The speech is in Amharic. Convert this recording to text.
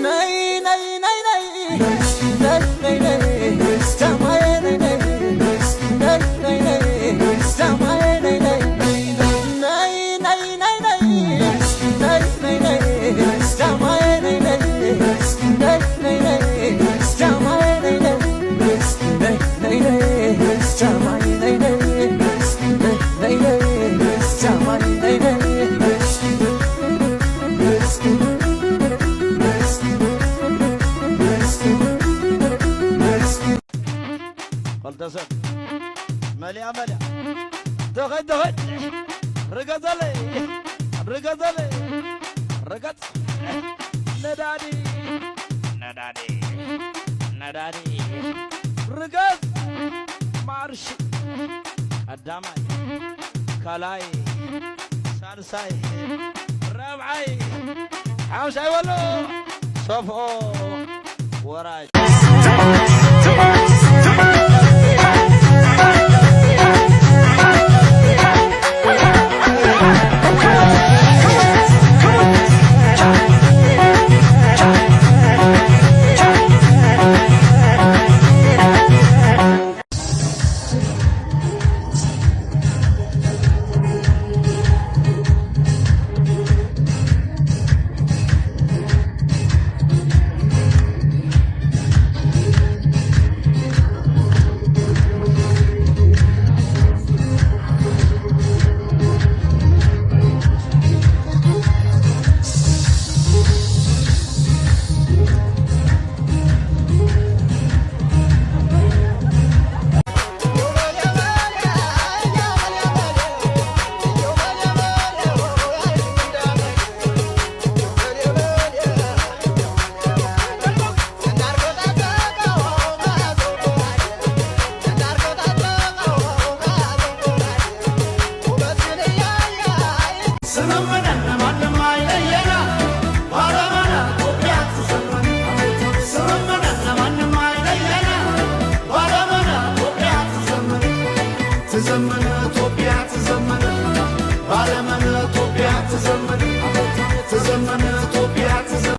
ነይ ነይ ነይ ነይ ነይ ነይ ነይ ሰማይ ነይ ነይ ነይ ነይ ነይ ሰማይ ነይ ነይ ነይ ነይ ነይ ነይ ነይ ነይ ነይ ሰማይ ነይ ነይ ነይ ነይ ነይ ሰማይ ነይ ነይ ነይ ነይ ነይ ሰማይ ነይ ነይ ነይ ነይ ሰማይ ነይ ነይ። قلت مليا مليا دغد دغد رقصلي رقصلي رقص ነዳዲ ነዳዲ ነዳዲ ርገጽ ማርሽ ቀዳማይ ካልኣይ ሳልሳይ ራብዓይ ሓምሻይ በሎ ሰፍኦ ወራጅ። ትዘመነ ኢትዮጵያ ትዘመነ ባለመነ ኢትዮጵያ ትዘመነ ትዘመነ።